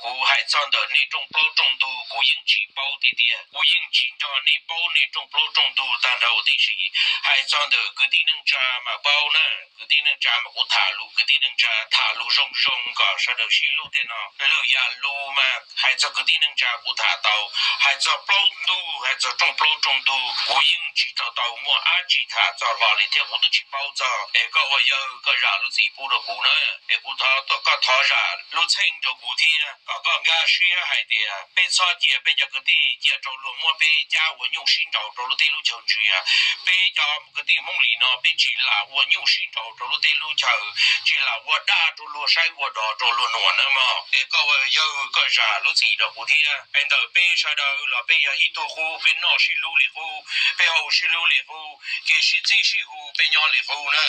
Kuv hais txog ntawm nej rooj plaub rooj ntug kuv yeej tsis paub tiag tiag, kuv yeej tsis nrog nej paub nej rooj plaub rooj ntug tag nrho huv tib si. Hais txog ntawm kwv tij neej tsa mas paub na, kwv tij neej tsa mas kuv tham lus kwv tij neej tsa, tham lus zoo zoo kom sawv daws sib hlub tej no. Lwm yam lus mas hais txog kwv tij neej tsa kuv tham tau, hais txog plaub ntug, hais txog rooj plaub rooj ntug kuv yeej tsis tau tau muaj dab tsi tham txog hlo li thiab kuv twb tsis paub txog. Es koj ua yawg koj zam lub txim pub rau kuv na, es kuv thov koj thov zam lub txim rau kuv thiab kom koj nkag siab hais tias peb txhob cia peb cov kwv tij cia rau luag muab peb cab ua nyuj sib nraus rau lub teb lub chaw ntsia. Peb cov kwv tij Hmoob li no peb tsis lam ua nyuj sib nraus rau lub teb lub chaw, tsis lam ua dab rau luag saib ua dog rau luag nuam na mog. Es koj ua yawg koj zam lub txim rau kuv thiab. Es ntawm peb sawv daws los peb yog ib tug qub, peb noj sib hlub li qub, peb haus sib hlub li qub, kev sib txib sib hu peb nyob li qub na.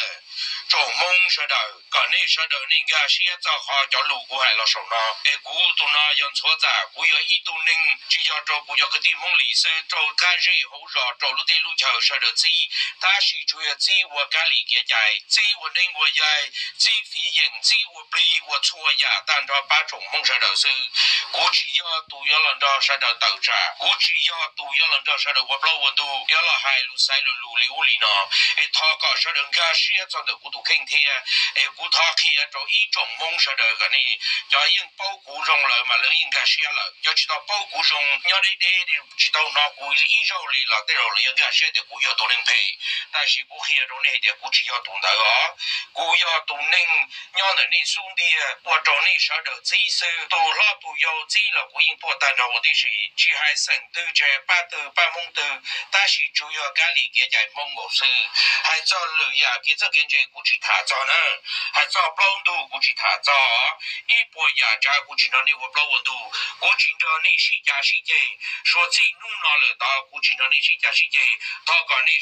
Tsoom Hmoob sawv daws, kom nej sawv daws nej nkag siab txog qhov cov lus kuv hais los saum no. Es kuv tus no yog ntxhuav txam, kuv yog ib tug neeg tsis yog rau kuv cov kwv tij Hmoob li xwb, rau qab zej hauv zos rau lub teb lub chaw sawv daws txib, tab sis tsuas yog txib ua kab li kev cai, txib ua neeb ua yaig, txib fiv yeem, txib ua plig ua txhua yam tag nrho pab tsoom Hmoob sawv daws xwb. Kuv tsis yog tus yuav los nrog sawv daws tawm tsam, kuv tsis yog tus yuav los nrog sawv daws ua plaub ua ntug, yuav los hais lus xaiv lus lus li ub li no. Es thov kom sawv daws nkag siab txog ntawm kuv tus kheej thiab. Es kuv thov qhia rau ib tsoom Hmoob sawv daws kom nej cov yeej paub kuv zoo lawm mas lawv yeej nkag siab lawm. Cov tsis tau paub kuv zoo nyob deb deb, tsis tau hnov kuv ib zaug li los tej zaum lawv yuav nkag siab tias kuv yog tus neeg phem. Tab sis kuv qhia rau nej hais tias kuv tsis yog tus ntawd os. Kuv yog tus neeg nyob ntawm nej xub ntiag ua rau nej sawv daws txib xwb. Tus hlob tus yau txib los kuv yeej tuaj tag nrho huv tib si, tsis hais xeem twg, tsis hais pab twg pab Hmoob twg, tab sis tsuas yog kab li kev cai Hmoob nkaus xwb. Hais txog lwm yam kev txawj kev ntse kuv tsis tham txog na, hais txog plaub ntug kuv tsis tham txog, ib puas yam tsav kuv tsis nrog nej ua plaub ua ntug, kuv tsis nrog nej sib cav sib ceg. Suav txij hnub no lawm tod kuv tsis nrog nej sib cav sib ceg. Thov kom nej